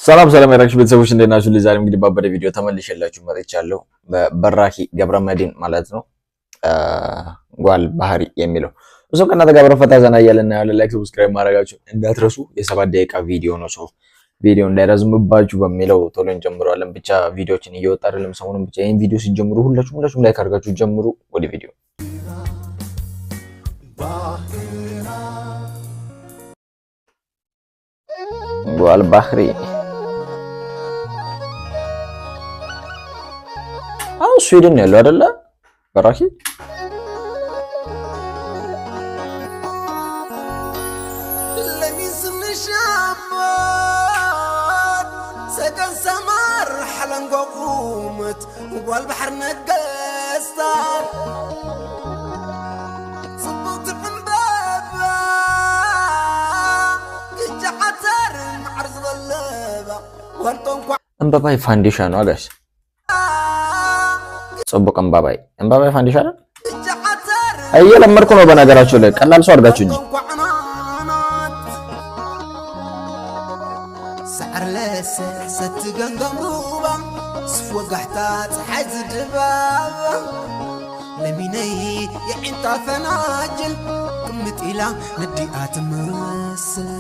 ሰላም ሰላም የራክሽ ቤተሰቦች፣ እንዴት ናችሁ? ዛሬ እንግዲህ ባበደ ቪዲዮ ተመልሼላችሁ መጥቻለሁ። በበራኪ ገብረመድህን ማለት ነው፣ ጓል ባህሪ የሚለው። እሱም ከእናንተ ጋር ፈታ ዘና እያልን እናያለን። Like፣ subscribe ማድረጋችሁ እንዳትረሱ። የ7 ደቂቃ ቪዲዮ ነው። So ቪዲዮ እንዳይረዝምባችሁ በሚለው ቶሎ እንጀምረዋለን። ብቻ ቪዲዮችን እየወጣ አይደለም ሰሞኑን። ብቻ ይህን ቪዲዮ ሲጀምሩ ሁላችሁም ሁላችሁም like አድርጋችሁ ጀምሩ። ወደ ቪዲዮ። ጓል ባህሪ። አሁን ስዊድን ነው ያለው አይደለ? በራኪ። ለሚን ስንሻቦት ሰቀን ሰማር ሓለንጓ ቁመት ጓል ባሕር ነገስታት ጽቡቕቲ ዕምበባ ግጫ ዓተር ማዕር ዝበለባ ጓል ጦንኳ። እምባባይ ፋንዲሻ ነው guys። ጽቡቅ እምባባይ፣ እምባባይ ፋንዲሻ አይደል? ግጫ ዓተር። እየለመድኩ ነው በነገራችሁ ላይ፣ ቀላል ሰው አድርጋችሁ እንጂ። ጧንኳዕናናት ሳዕር ለሰ ሰቲ ገንገም ሩባ ስፍ ወጋሕታ ፀሓይ ዝድባባ ለሚነይ የዒንታ ፈናጅል ቅምጥ ኢላ ነዲኣ ትመስል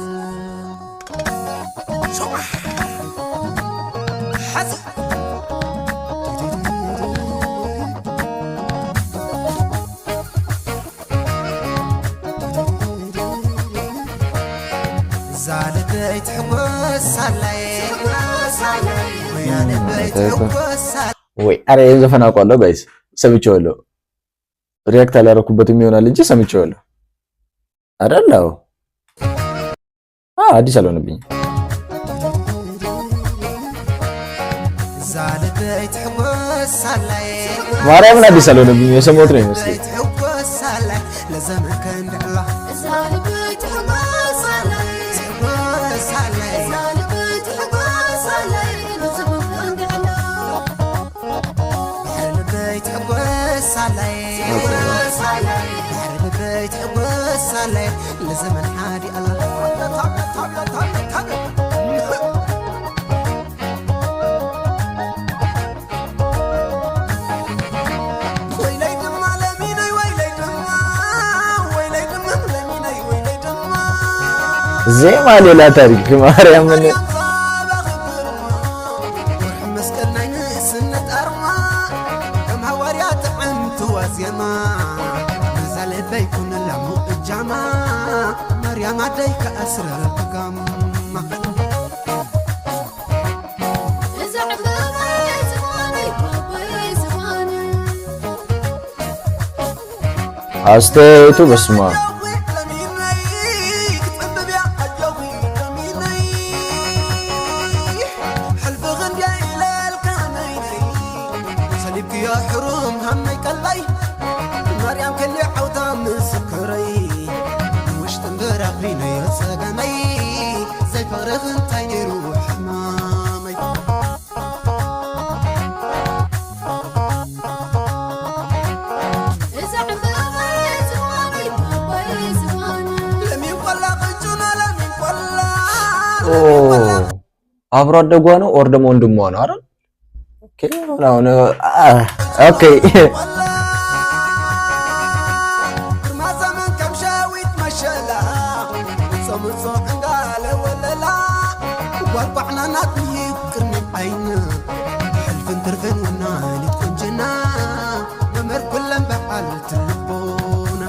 ሸዋሕ ሓዚ። እዛ ልበይ ትሕጎሳለይ ወያ ልበይ ትሕጎሳለይ። ወይ አረ ይሄን ዘፈን አውቀዋለሁ guys፣ ሰምቼዋለሁ። React አላደረኩበትም ይሆናል እንጂ ሰምቼዋለሁ። አይደል? አዎ፣ አዲስ አልሆነብኝም። እዛ ልበይ ትሕጎሳለይ። ማርያምን አዲስ አልሆነብኝም፣ የሰማሁት ነው ይመስለኝ። ትሕጎሳለይ ለዘመን ከንድዕላ ትሕጎሳለይ ባሕሪ ልበይ ትሕጎሳለይ ባሕሪ ልበይ ትሕጎሳለይ ለዘመን ሓዲ ኣላ። ወይለይ ድማ ለሚነይ ወይለይ ድማ ወይለይ ድማ ለሚነይ ወይለይ ድማ። ዜማ ሌላ ታሪክ ማርያምን። መስቀል ናይ ንእስነት ኣርማ ከም ሃዋርያ ጥዕምቲ ዋዜማ ነዛ ልበይ ኩንላ እጃማ ማርያም ኣደይ ከኣስረ ጋማ። አስተያየቱ በስመ አብ። ለሚነይ ክትዕንብብያ ኣጆኺ ለሚነይ ሕልፊ ክንድያ ኢለልካ ነይነይ ሰሊብክዮ ሕሩም ሃመይ ቀላይ ማርያም ከሊ ዓውታ ምስክረይ ውሽጢ እምበራኺነዮ ፀገመይ ዘይፍቕርኽ እንታይ ነይሩ ሕማመይ። ለሚን ቆላ ቅጩና ለሚን ቆላ። ኦ፣ አብሮ አደጓ ነው or ደግሞ ወንድሟ ነው አይደል? Okay፣ አሁን okay። ግርማ ዘመን ከም ሸዊት መሸላ ፆምፆ እንዳለ ወለላ ጓልኳዕናናት ቅድሚ ዓይና ሕልፍን ትርፍን ወናኒት ቁንጅና መመር ኩለን በዓል ትልቦና።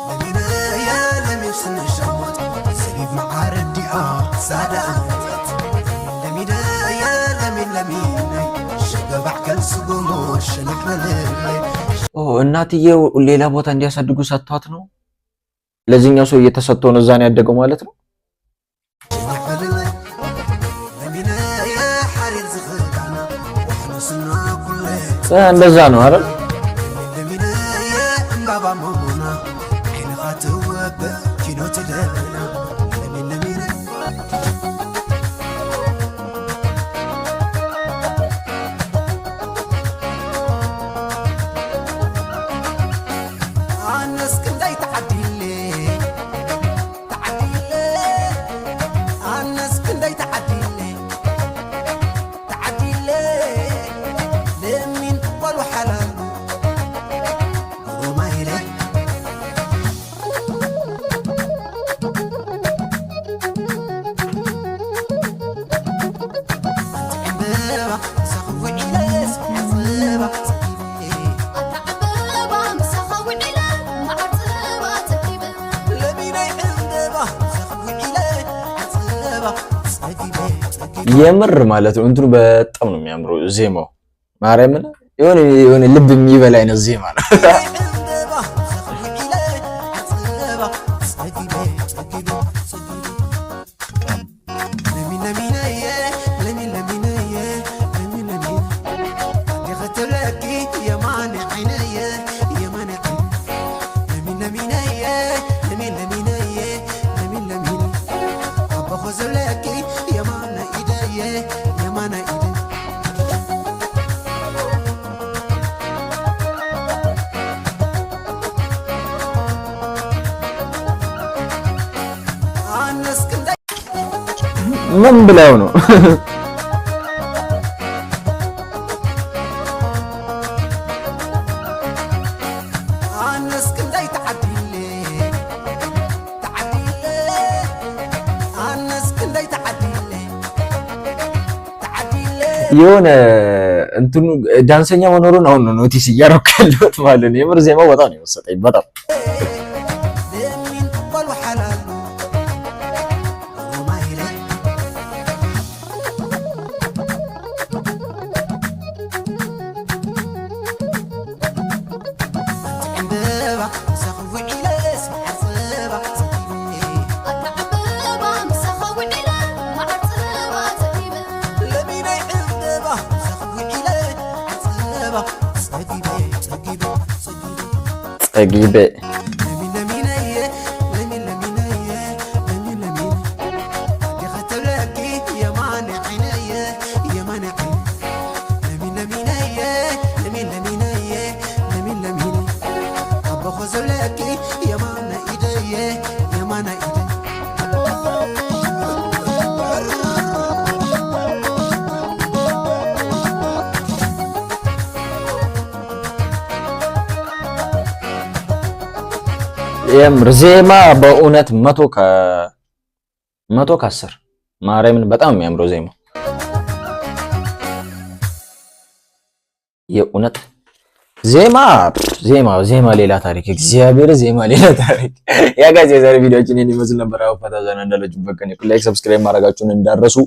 ለሚነያ ለሚን ስንሸሞት ዘቢብ መዓረዲኣ ሳዳኣት ለሚነያ ለሚን ለሚነይ ሸገባዕ ከልስጉሞ ሸናሕበለለይ። ኦ፣ እናትየው ሌላ ቦታ እንዲያሳድጉ ሰጥቷት ነው። ለዚህኛው ሰው እየተሰጥቶ ነው እዛ ነው ያደገው ማለት ነው። ሸናሕበለለይ ለሚነያ ሓሪር ዝኽዳና ዋሕኖስና ኩለ። እንደዛ ነው አይደል? ለሚነየ እምባባ ሞሞና ዓይንኻ ትወብእ ኪኖ ትደና ለሚን ለሚነ። ኣነስ ክንደይ ተዓዲለ። የምር ማለት ነው። እንትኑ በጣም ነው የሚያምረው ዜማው። ማርያምን የሆነ የሆነ ልብ የሚበላ አይነት ዜማ ነው። ዕምበባ ዘኽውዒለ ዓፅባ ፀጊበ ፀጊበ ፀጊበ ለሚ ለሚነየ ለሚ ለሚነየ ለሚ ለሚ ዲኸትብለኪ የማነ ዓይነየ የማነ ዓይነ ለሚ ለሚነየ ለሚ ለሚነየ ለሚ ለሚነ ኣቦ ዝብለኪ የማነ ኢደየ የማነ ኢደ። ኣነስ ክንደይ ምን ብለው ነው? ኣነስ ክንደይ ተዓዲለ ተዓዲለ ኣነስ ክንደይ ተዓዲለ ተዓዲለ። የሆነ እንትኑ ዳንሰኛ መኖሩን አሁን ነው notice እያደረኩ ያለሁት ማለት ነው። የምር ዜማው በጣም ነው የወሰጠኝ በጣም። ለሚን ቆልዑ ሓላሉ ሮማይለ። ዕምበባ ዘኽውዒለስ መዓር ፀባ ፀጊበ። ለሚናይ ዕምበባ ዘኽውዒለ ዓፅባ ፀጊበ ፀጊበ ፀጊበ። ፀጊበ። ለሚ ለሚነየ ለሚ ለሚነየ ለሚ ለሚነ ዲኸትብለኪ የማነ ዓይነየ የማነ ዓይነ ለሚ ለሚነየ ለሚ ለሚነየ ለሚ ለሚነ ኣቦ ዝብለኪ የማነ ኢደየ የማነ ኢደ። የምር ዜማ በእውነት 100 ከ110። ማርያምን በጣም የሚያምረው ዜማ የእውነት ዜማ ዜማ ዜማ ሌላ ታሪክ፣ እግዚአብሔር ዜማ ሌላ ታሪክ። Yeah guys፣ የዛሬ ቪዲዮአችን ይህን ይመስል ነበር። አዎ ፈታ ዘና እንዳላችሁበት ከኔ like፣ subscribe ማድረጋችሁን እንዳትረሱ።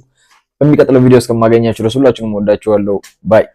በሚቀጥለው ቪዲዮ እስከማገኛችሁ ድረስ ሁላችሁንም ወዳችኋለሁ። Bye.